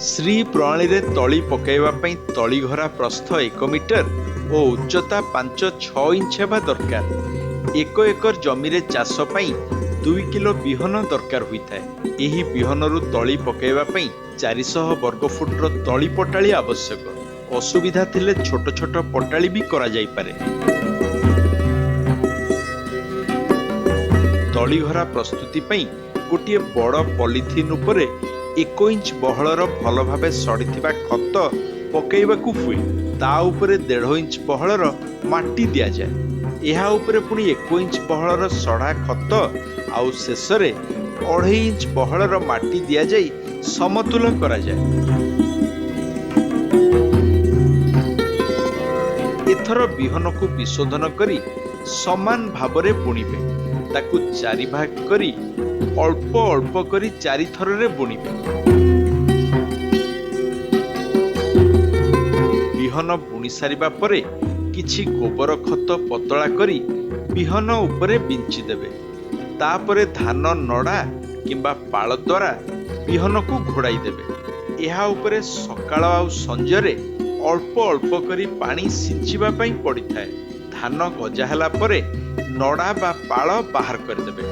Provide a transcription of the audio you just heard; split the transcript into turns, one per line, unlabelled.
ଶ୍ରୀ ପ୍ରଣାଳୀରେ ତଳି ପକାଇବା ପାଇଁ ତଳିଘରା ପ୍ରସ୍ଥ 1 ମିଟର ଓ ଉଚ୍ଚତା 5-6 ଇଞ୍ଚ ହେବା ଦରକାର। 1 ଏକର ଜମିରେ ଚାଷ ପାଇଁ 2 କିଲୋ ବିହନ ଦରକାର ହୋଇଥାଏ। ଏହି ବିହନରୁ ତଳି ପକାଇବା ପାଇଁ 400 ବର୍ଗଫୁଟର ତଳି ପଟାଳି ଆବଶ୍ୟକ। ଅସୁବିଧା ଥିଲେ ଛୋଟ ଛୋଟ ପଟାଳି ବି କରାଯାଇପାରେ। ତଳିଘରା ପ୍ରସ୍ତୁତି ପାଇଁ ଗୋଟିଏ ବଡ଼ ପଲିଥିନ୍ ଉପରେ 1 ଇଞ୍ଚ ବହଳର ଭଲ ଭାବେ ସଢ଼ିଥିବା ଖତ ପକାଇବାକୁ ହୁଏ। ତା ଉପରେ 1.5 ଇଞ୍ଚ ବହଳର ମାଟି ଦିଆଯାଏ। ଏହା ଉପରେ ପୁଣି 1 ଇଞ୍ଚ ବହଳର ସଢ଼ା ଖତ ଆଉ ଶେଷରେ 2.5 ଇଞ୍ଚ ବହଳର ମାଟି ଦିଆଯାଇ ସମତୁଲ କରାଯାଏ। ଏଥର ବିହନକୁ ବିଶୋଧନ କରି ସମାନ ଭାବରେ ବୁଣିବେ। ତାକୁ 4 ଭାଗ କରି ଅଳ୍ପ ଅଳ୍ପ କରି 4 ଥରରେ ବୁଣିବେ। ବିହନ ବୁଣି ସାରିବା ପରେ କିଛି ଗୋବର ଖତ ପତଳା କରି ବିହନ ଉପରେ ବିଞ୍ଚି ଦେବେ। ତାପରେ ଧାନ ନଡ଼ା କିମ୍ବା ପାଳ ଦ୍ୱାରା ବିହନକୁ ଘୋଡ଼ାଇ ଦେବେ। ଏହା ଉପରେ ସକାଳ ଆଉ ସଞ୍ଜରେ ଅଳ୍ପ ଅଳ୍ପ କରି ପାଣି ସିଞ୍ଚିବା ପାଇଁ ପଡ଼ିଥାଏ। ଧାନ ଗଜା ହେଲା ପରେ ନଡ଼ା ବା ପାଳ ବାହାର କରିଦେବେ।